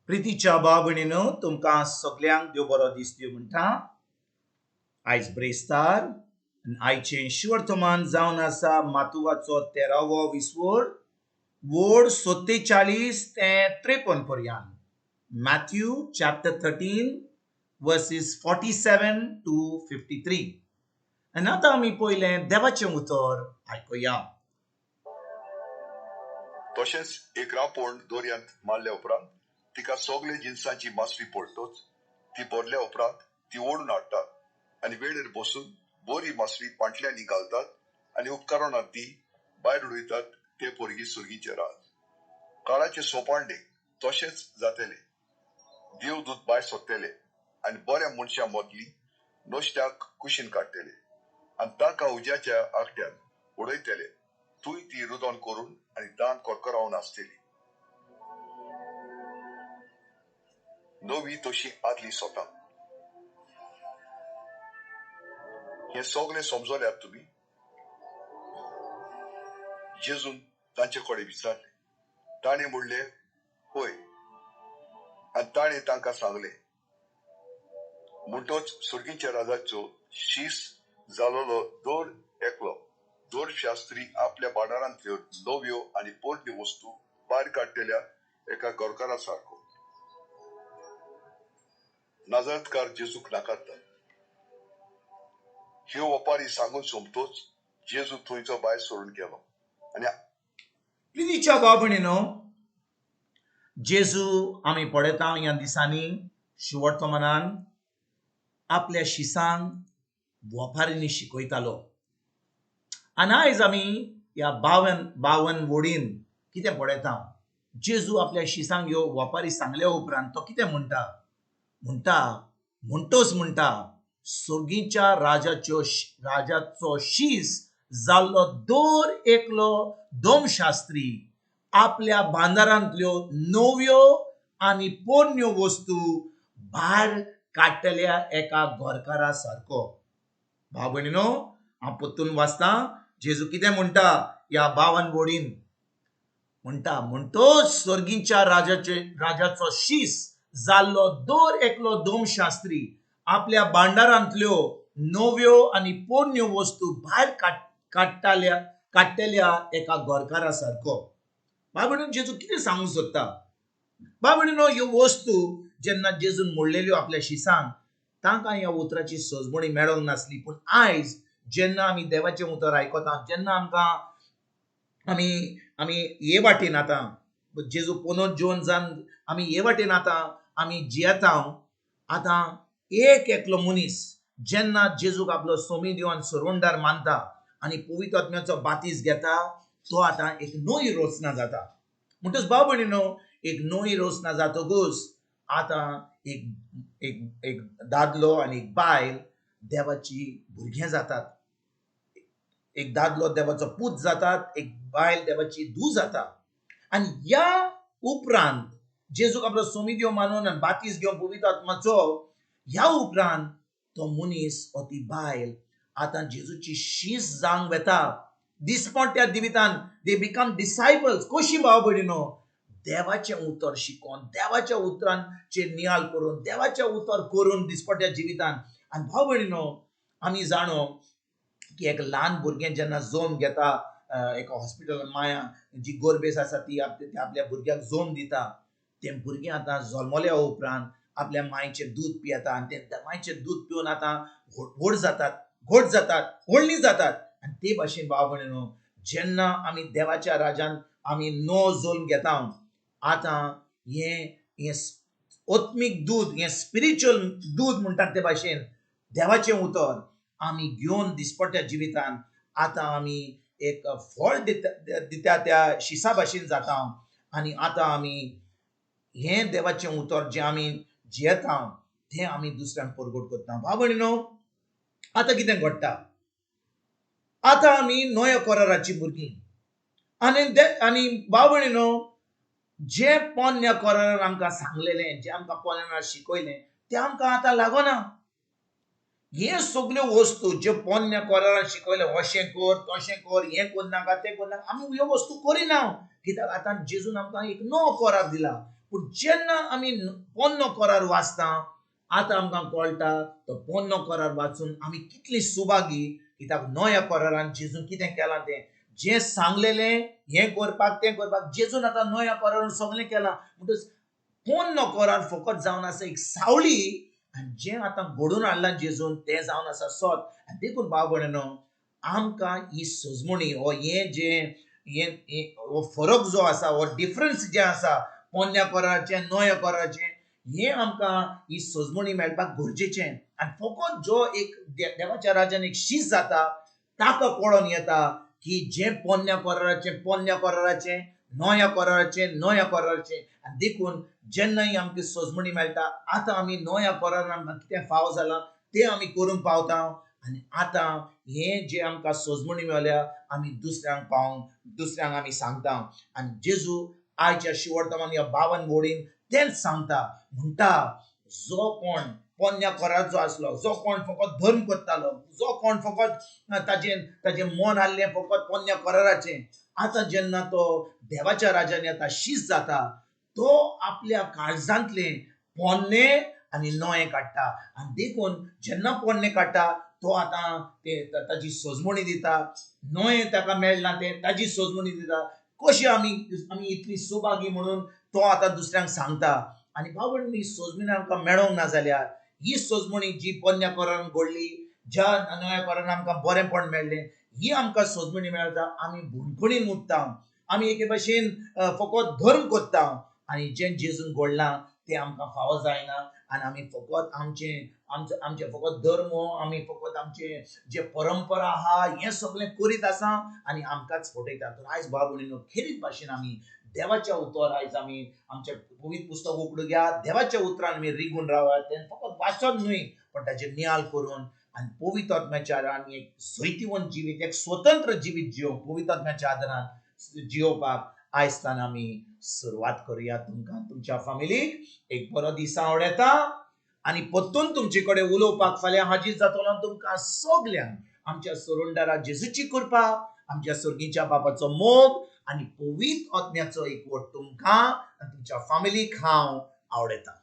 प्रितीच्या भाव भयणीनो, तुमकां सगल्यांक देव बरो दीस दिवं म्हणटा. आयज ब्रेस्तार आनी आयचें शिवर्तमान जावन आसा मातुवाचो तेरावो विस्वोर वोड 47 ते 53 पर्यंत. Matthew chapter 13 verses 47 to 53. आनी आतां आमी पयलें देवाचें उतर आयकुया. तशेंच एक रांपोण दर्यांत मारल्या उपरांत तिका सगळे जिनसांची मासळी पडटच ती भरल्या उपरांत ती ओडून हाडटात आनी वेळेर बसून बरी मासळी पांटल्यांनी घालतात आनी उपकरणांत ती भायर उडयतात. ते पोरगी सुर्गीचे राज काळाचे सोपांडे तशेंच जातले. देवदूत भायर सोदतले आनी बऱ्या मनशां मदली नश्ट्याक कुशीन काडटले आनी तांकां उज्याच्या आगट्यान उडयतले. थंय ती रुदन करून आनी दांत करकरावन आसतली. नवी तशी आदली स्वता. हे सगळे समजल्यात तुमी? जेजून तांचे कडेन विचारले. ताणें म्हणलें होय. आनी ताणें तांकां सांगलें, म्हणटच सुर्गीच्या राजाचो शीस जालोलो दर एकलो धर्मशास्त्री आपल्या भांडारांतल्यो नव्यो आनी पोरण्यो वस्तू भायर काडटल्या एका गोरकारा सारको. नाजरतकार जेजूक नाकारतात. ह्यो ओपारी सांगून सोंपतोच जेजू थंयचो भायर सरून गेलो. आनी प्रितीच्या भाव भयणीनो, जेजू आमी पळयता ह्या दिसांनी शिवर्तमानान आपल्या शिसांक वोपारींनी शिकयतालो. आनी आयज आमी ह्या 52 वोडीन कितें पळयता, जेजू आपल्या शिसांक ह्यो वोपारी सांगल्या उपरांत तो कितें म्हणटा, म्हणटा म्हणटोच म्हणटा सोर्गीच्या राजाचो शीस जाल्लो दर एकलो दोमशास्त्री आपल्या बांदारांतल्यो नव्यो आनी पोरण्यो वस्तू भायर काडटल्या एका घरकारा सारको. भाव भयणीनो, हांव परतून वाचतां जेजू कितें म्हणटा ह्या 52 वोडीन. म्हणटा म्हणटोच स्वर्गीच्या राजाचो शीस जाल्लो दर एकलो दोमशास्त्री आपल्या भांडारांतल्यो नव्यो आनी पोरण्यो वस्तू भायर काडटल्या एका घरकारा सारको. भाव भयणीनो, जेजू कितें सांगूंक सोदता? भाव भयणीनो, ह्यो वस्तू जेन्ना जेजून मोडलेल्यो आपल्या शिसांक, तांकां ह्या उतराची सजमणी मेळोंक नासली. पूण आयज जेन्ना आमी देवाचें उतर आयकता, जेन्ना आमकां आमी आमी हे वाटेन आतां जेजू पुनर्जीवन जावन आमी हे वाटेन आतां आमी जियेता. आतां एक एकलो मनीस जेन्ना जेजूक आपलो सोमी दिवन सरवणदार मानता आनी पवित्र आत्म्याचो बातीस घेता, तो आतां एक नवी रचना जाता. म्हणटच भाव भयणीनो, एक नवी रचना जातकूच आतां एक एक एक दादलो आनी एक बायल देवाची भुरगें जातात. एक दादलो देवाचो पूत जातात, एक बायल देवाची धूव जाता. आनी ह्या उपरांत जेजूक आपलो सोमी देव मानून आनी बातीस घेवन पवित्र आत्माचो, ह्या उपरांत तो मनीस ओ ती बायल आतां जेजूची शीस जावंक वेता. दिसपट्ट्या जिवितान they become disciples. कशी भाव भयणीनो? देवाचें उतर शिकोन, देवाच्या उतरांचेर नियाळ करून, देवाचें उतर करून दिसपट्ट्या जिवितान. आनी भाव भयणीनो, आमी जाणो की एक ल्हान भुरगें जेन्ना जोम घेता एका हॉस्पिटलान, माया जी गोरबेस आसा ती आपल्या भुरग्याक जोम दिता. तें भुरगें आतां जल्मल्या उपरांत आपल्या मायचें दूद पियेता आनी तें मायचें दूद पिवन आतां व्हड जातात, घोट जातात, व्हडलीं जातात. आनी ते भाशेन भाव भयणीनो, जेन्ना आमी देवाच्या राजान आमी नो जल्म घेता, आतां हें हें आत्मीक दूद, हें स्पिरिच्युअल दूद म्हणटात ते भाशेन देवाचें उतर आमी घेवन दिसपट्ट्या जिवितान आतां आमी एक फळ दिता त्या शिसा भाशेन जाता. आनी आतां आमी हें देवाचें उतर जें आमी जियेता तें आमी दुसऱ्यांक परगट करता. भाव भयणीनो, आतां कितें घडटा, आतां आमी नव्या कराराची भुरगीं. आनी भाव भयणीनो, जे पोन्न्या करारान आमकां सांगलेलें, जें आमकां पोन्न्या शिकयलें तें आमकां आतां लागना. हे सगल्यो वस्तू ज्यो पोन्न्या करारान शिकयलें, अशें कर तशें कर, हें करनाका तें करनाका, आमी ह्यो वस्तू करिना. कित्याक आतां जेजून आमकां एक नवो करार दिला. पूण जेन्ना आमी पोन्नो करार वाचता, आतां आमकां कळटा तो पोन्नो करार वाचून आमी कितली सुभागी, कित्याक नव्या करारान जेजून कितें केलां तें जें सांगलेलें हें करपाक तें करपाक जेजून आतां नव्या करारान सगळें केलां. म्हणटच पोन्नो करार फकत जावन आसा एक सावळी, आनी जें आतां घडोवन हाडलां जेजून तें जावन आसा सत. आनी देखून भाव भयणीनो, आमकां ही सजमणी हो हें जें हें हो फरक जो आसा, हो डिफरन्स जें आसा पोन्न्या कराराचें नव्या कराराचें, हें आमकां ही सजमणी मेळपाक गरजेचें. आनी फकत जो एक देवाच्या राज्यान एक शीस जाता ताका कळोन येता की जें पोन्न्या कराराचें पोन्न्या कराराचें, नव्या कराराचें नव्या कराराचें. आनी देखून जेन्नाय आमकां सजमणी मेळटा, आतां आमी नव्या करारान आमकां कितें फाव जालां तें आमी करूंक पावता. आनी आतां हें जें आमकां सजमणी मेळ्ळ्या आमी दुसऱ्यांक पावोवंक, दुसऱ्यांक आमी सांगता. आनी जेजू आयच्या शिवर्तमान ह्या 52 वडीन तेंच सांगता, म्हणटा जो कोण पोन्न्या कराचो आसलो, जो कोण फकत धर्म करतालो, जो कोण फकत ताजें ताजें मन आहलें फकत पोन्न्या कराराचें, आतां जेन्ना तो देवाच्या राज्यान येता, शीस जाता, तो आपल्या काळजांतलें पोन्नें आनी नवें काडटा. आनी देखून जेन्ना पोन्नें काडटा तो आतां ते ताजी सजमणी दिता, नवें ताका मेळना तें ताजी सजमणी दिता. कशी आमी आमी इतली सुभागी म्हणून तो आतां दुसऱ्यांक सांगता. आनी भाव भयणींनो, ही सजमणी आमकां मेळोंक ना जाल्यार ही सजमणी जी पोन्न्या करारान घडली, ज्या नव्या करारान आमकां बरेंपण मेळ्ळें, ही आमकां सजमणी मेळटा, आमी भुणकुणीन उरता, आमी एके भाशेन फकत धर्म करता आनी जें जेजून घडलां तें आमकां फावो जायना. आनी आमी फकत आमचें आमचें आमचें फकत धर्म, आमी फकत आमचें जे परंपरा आहा हें सगळें करीत आसा आनी आमकांच फटयता. तर आयज भाव भयणींनो, खेरीत भाशेन आमी देवाच्या उतर आयज आमी आमचें पवित्र पुस्तक उगडूया, देवाच्या उतरान आमी रिगून रावात, तें फकत वाचप न्हय पण ताचेर नियाळ करून आनी पवित्र आत्म्याच्या आदारान एक जैतिवंत जिवीत, एक स्वतंत्र जिवीत जियोवंक, पवित्र आत्म्याच्या आदारान जियोवपाक आयज आमी सुरवात करुया. तुमकां तुमच्या फामिलीक एक बरो दीस आवडटा आनी परतून तुमचे कडेन उलोवपाक फाल्यां हाजीर जातलो. तुमकां सगल्यांक आमच्या सोरुंडारा जेजूची कृपा, आमच्या सर्गीच्या बापाचो मोग आनी पवित्र आत्म्याचो एकवट तुमकां आनी तुमच्या फामिलीक हांव आवडटा.